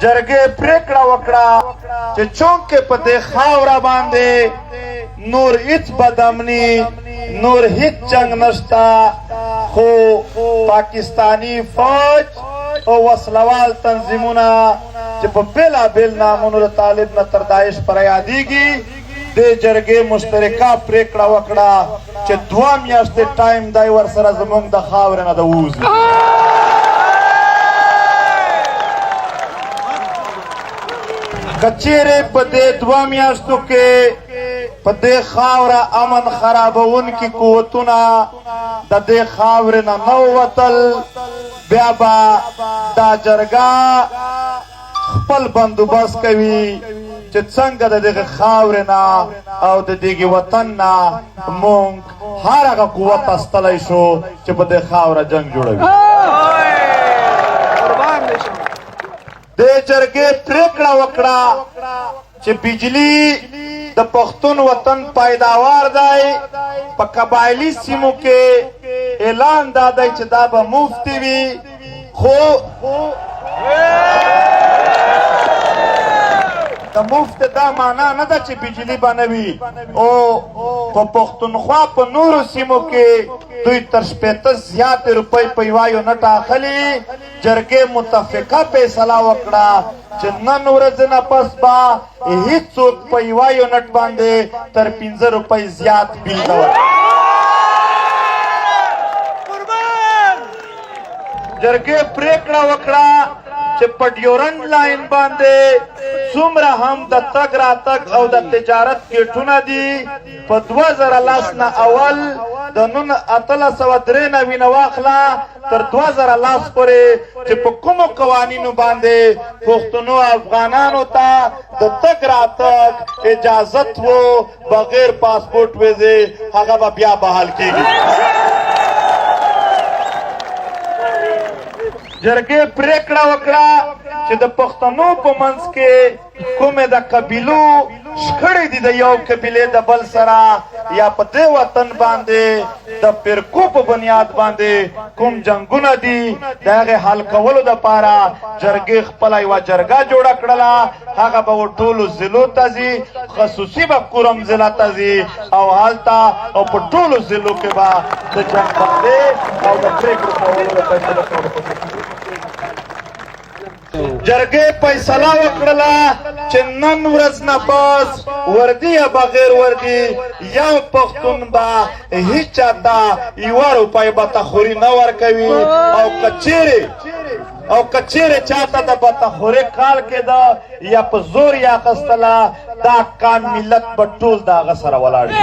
جرګې پرېکړه وکړه چې چونکې په دې خاوره باندې نور هیڅ بدامني، نور هیڅ جنګ نشته، خو پاکستانی فوج او وسلوال تنظیمونه چې په بېلابېل نامونو د طالب نه تر داعش پر یادېږي، دې جرګې مشترکه پرېکړه وکړه چې 2 میاشتې ټایم دی ورسره زموږ د خاورې نه د ووځي. که چیرې په دې 2 میاشتو کې په دې خاوره امن خرابوونکي قوتونه د دې خاورې نه نه ووتل، بیا به دا جرګه خپل بندوبست کوي چې څنګه د دغه خاورې نه او د دغه وطن نه مونږ هر هغه قوت استلی شو چې په دې خاوره جنګ جوړوي. دې جرګې پرېکړه وکړه چې بجلی د پښتون وطن پیداوار دی، په قبایلي سیمو کې اعلان دا دی چې دا به مفتي وي، خو د مفت دا معنا نه ده چې بجلی به نه وي، او په پښتونخوا په نورو سیمو کې دوی تر 60 زیاتې روپۍ په یوه یونټ اخلي. جرګې متفقه فیصله وکړه چې نن ورځ نه پس به هیڅوک په یوه یونټ باندې تر 5 روپۍ زیات بیل نه ورکوي. جرګې پرېکړه وکړه چې په ډیورنډ لاین باندې څومره هم د تګ راتګ او د تجارت ګېټونه دي، په 2010 نه اول د نن 1893 نه واخله تر 2010 پورې چې په کومو قوانینو باندې پښتنو افغانانو ته د تګ راتګ اجازت وو بغیر پاسپورټ ویزې، هغه به بیا بحال کیږي. جرګې پرېکړه وکړه چې د پښتنو په منځ کې کومې د قبیلو شخړې دي د یو قبیلې د بل سره، یا په دې وطن باندې د فرقو په بنیاد باندې کوم جنګونه دي، د هغې حل کولو دپاره جرګې خپله یوه جرګه جوړه کړله. هغه به ټولو ضلعو ته ځي، خصوصي به کورم ضلع ته ځي، او هلته او په ټولو ضلعو کې به د جنګ بندۍ او د پرېکړو کولو د فیصلو کولو په جرګې فیصله وکړله چې نن ورځ نه پس وردی یا بغیر وردی یو پښتون به هیچا ته یوه روپۍ بته خوري نه ورکوي، او که چیرې چاته د بته خوري کال کېده یا په زور یې اخیستله، دا کام ملت به ټول د هغه سره ولاړ وي.